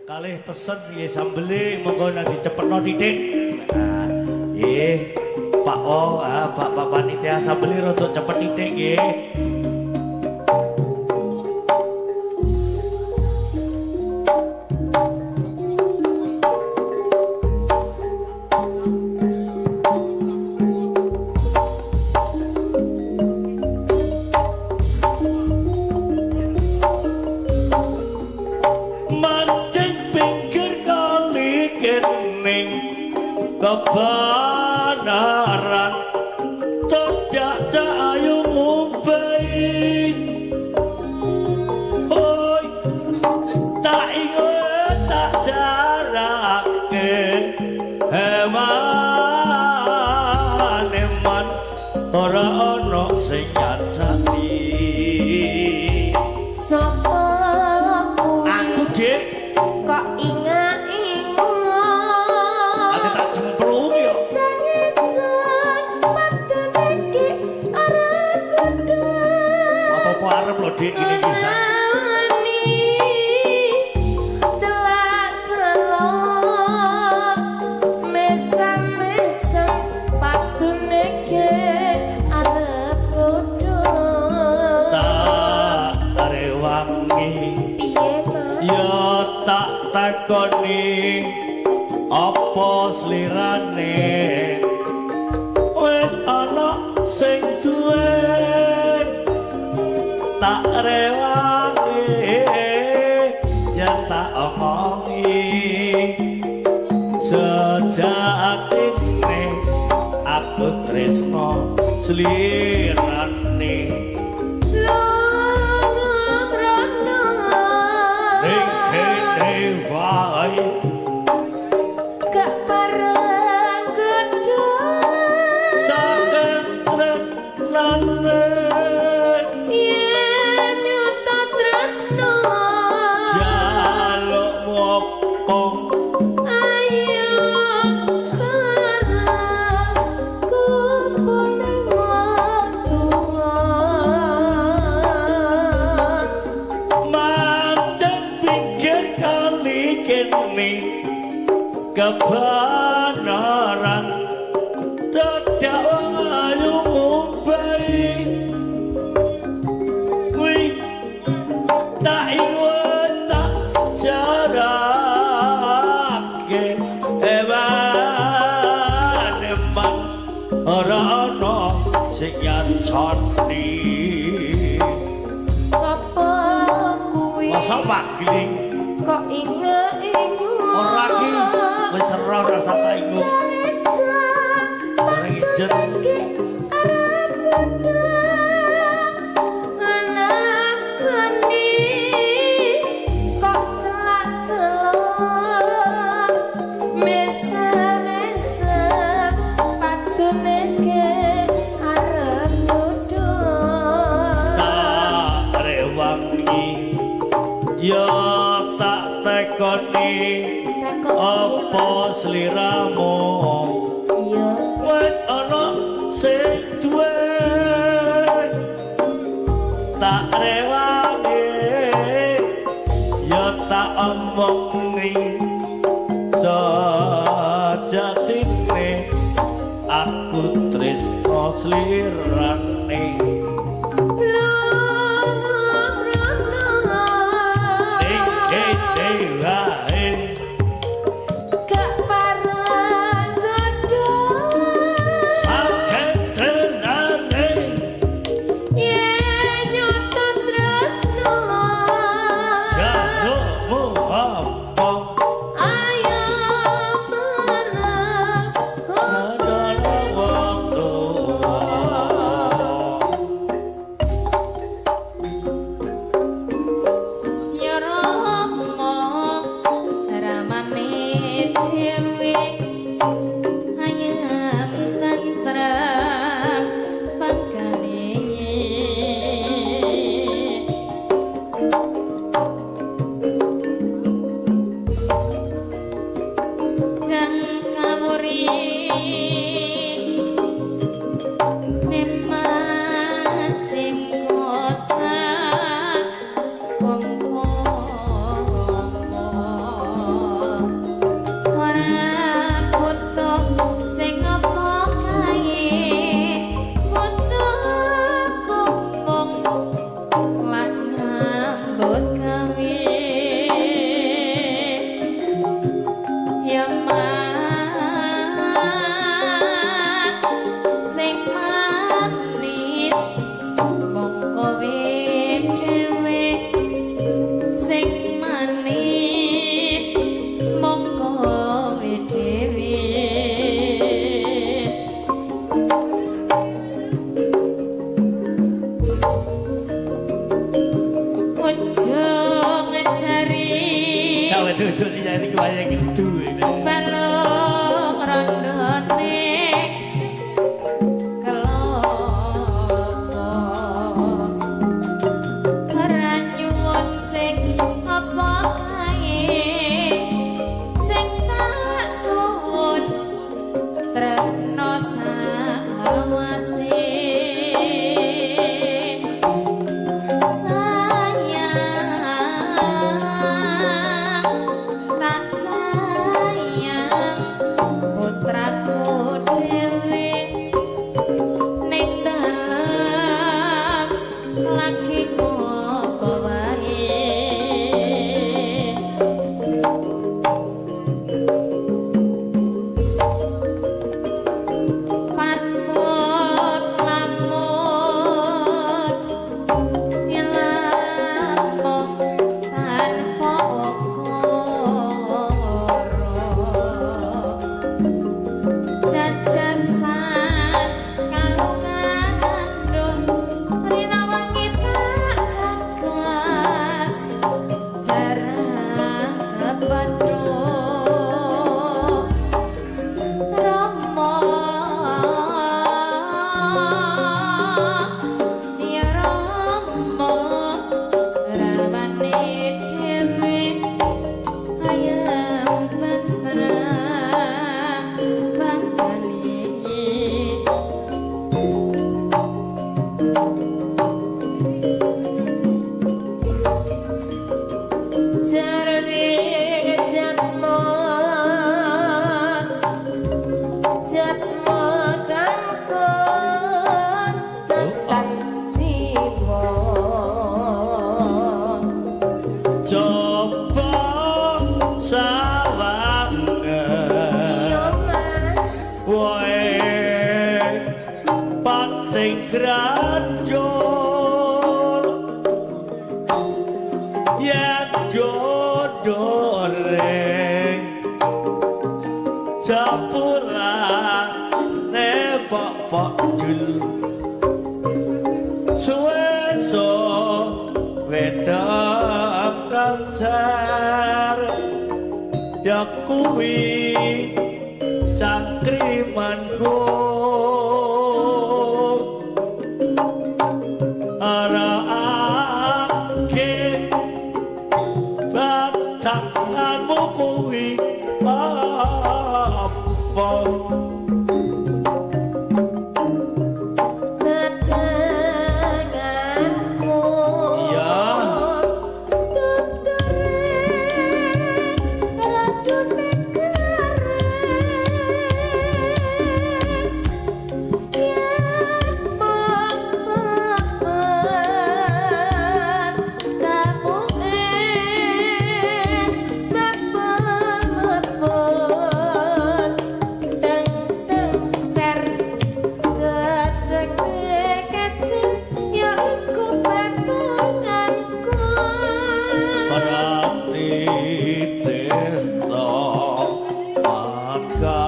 Kalih pesen nggih sambele monggo nang dicepetno titik. Nah, nggih. Pak O, ah, Pak Pak panitia sambele rada cepet titik nggih. Mancing pinggir kali kening kebenaran tidak ayu ngumpai. Oi, tak ingat tak jarake eman eman ora ana sing ngancani. Sapa kuwi Aku, Dik. Kok ingat-ingat? Ate tak cemplung yo. Jangan padane iki arep kudu. Apa-apa arep lho, Dik, ini bisa. Celak-celok mesam-mesem padune ke arep kudu. Tak rewangi. Piye, Mas? Ya tak takoni apa slirane wis ana sing duwe, tak rewangi ya tak omongi sejatine aku tresno slirane. Lunga rono. Ning kene wae. Gak pareng gedhong. Saking tresnane. Yen nyuta tresno. Jalukmu apa? Ayo bareng kumpul ning wong tuwa. Mancing pinggir kali kene kebenaran tidak wong ayu ngumpai kuwi tak iwet tak jarake eman eman ora ana sing ngancani. Sapa kuwi? Masa Pak Giling? Kok inget-inget? Ora ki wis ero rasa tak ingu. Bareng ijen. Tak rewangi ya tak tekoni apa sliramu wis ana sing duwe, tak rewangi ya tak omongi sejatine aku tresno slirane. Ning kene wae. Gak pareng gedhong. Saking tresnane. Yen nyuta tresno. Jalukmu apa? Ayo bareng. Adalah wong tuwa. Ya Rahma. Bocah wedok iki wayang ngedu. Balung rondone kelopo ora nyuwun sing apa kae sing tak suwun tresno sawase sayang tak sayang putraku dhewe ning dalem lagi ngopo wae. Patut lamut nyelamung tanpa ukara jas-jasan kalungan rina wengi tak gagas jarang kepethuk Rama ya Rama ramane dhewe ayem tentrem bangkali. Jarane jatmo jatmo kangkon catan jiwa. Coba sawangen. Yo Mas. Wae pating grajul yen jodore japulane pok dul suwe wedang kancar ya kuwi cangkrimanku arake batanganmu kuwi apa. Batanganku Iya. Tuture radune keren yen mong kamu mapun teng teng cer gedeng kecil ya iku batanganku. Berarti testa maka